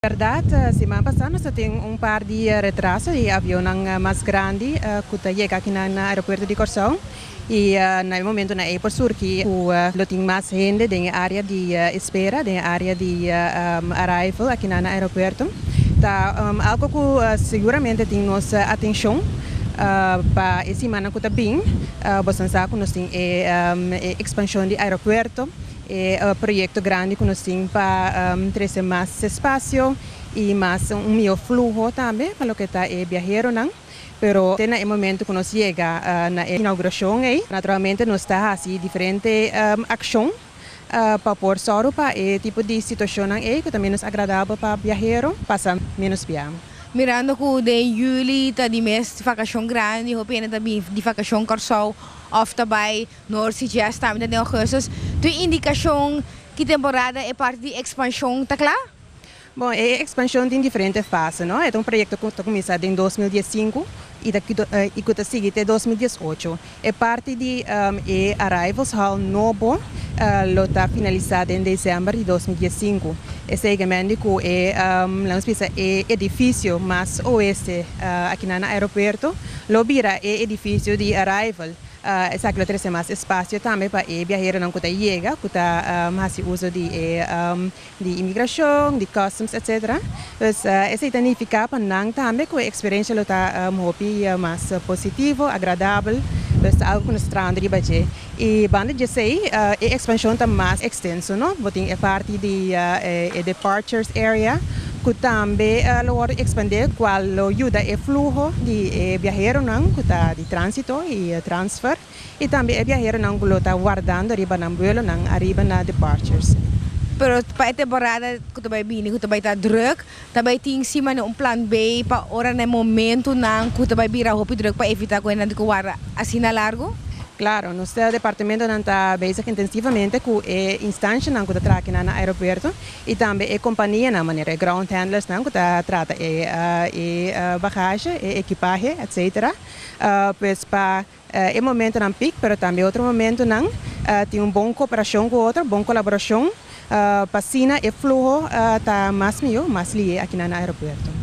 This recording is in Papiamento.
Berdad, siman pasa nos tin un par di retraso di avion mas grandi cu ta yega aki na aeropuerto di Corsou y na e momento nan por surgi cu lo tin mas hende den area di espera, den area di arrival aki na aeropuerto. Ta algo cu siguramente tin nos atencion pa e siman cu ta bin. Bo sa cu nos tin e expansion di aeropuerto, e proyecto grandi cu nos tin pa trece mas espacio y mas un miho fluho tambe pa loke ta e biaheronan. Pero na e momento cu nos yega na inauguracion ey, naturalmente nos ta haci diferente accion pa por soro pa e tipo di situacion ey cu ta menos agradabel pa biahero pasa menos bia. Mirando cu den juli ta di mes vacacion grandi, hopi hende ta di vacacion Corsou of ta bay North Sea Jazz tambe den augustus. Tin indicacion ki temporada e parti di expansion ta cla? Bon, e expansion tin diferente fase, no? E un proyecto cu a cuminsa na 2015 y cu ta sigui te 2018. E parti di e Arrivals Hall nobo lo ta finalisa na december di 2015. Esey cu e, laga bisa, e edificio mas oeste aki na aeropuerto, lo bira e edificio di arrival. Esaki lo trece mas espacio tambe pa e biaheronan cu ta yega, cu ta haci uso di inmigracion, di customs, etc. Dus esey ta significa pa nan tambe cu e experiencia lo ta hopi mas positivo, agradabel. Dus algo cu nos ta trahando riba dje. Y banda di esey, e expansion ta mas extenso, no? Bo tin e parti di e departures area, cu tambe lo expande, cual lo yuda e fluho di biaheronan, cu ta di transito y transfer, y tambe e biaheronan cu ta wardando ariba nan vuelonan ariba na departures. Pero pa e temporada cu ta bay bini, cu ta bay ta druk, tambe tin asina un plan B pa ora na momentonan cu ta bay bira hopi druk pa evita cu nan cu warda asina largo? Claro, nos departamento ta bezig intensivamente cu e instancianan cu ta traha na aeropuerto y tambe e companianan manera ground handlers nan cu ta trata e bagage, e equipahe, etc. Pues pa e momentonan peak, pero tambe otro momentonan tin un bon cooperacion cu otro, bon colaboracion, pa asina e fluho ta mas miho, mas lihe aki na aeropuerto.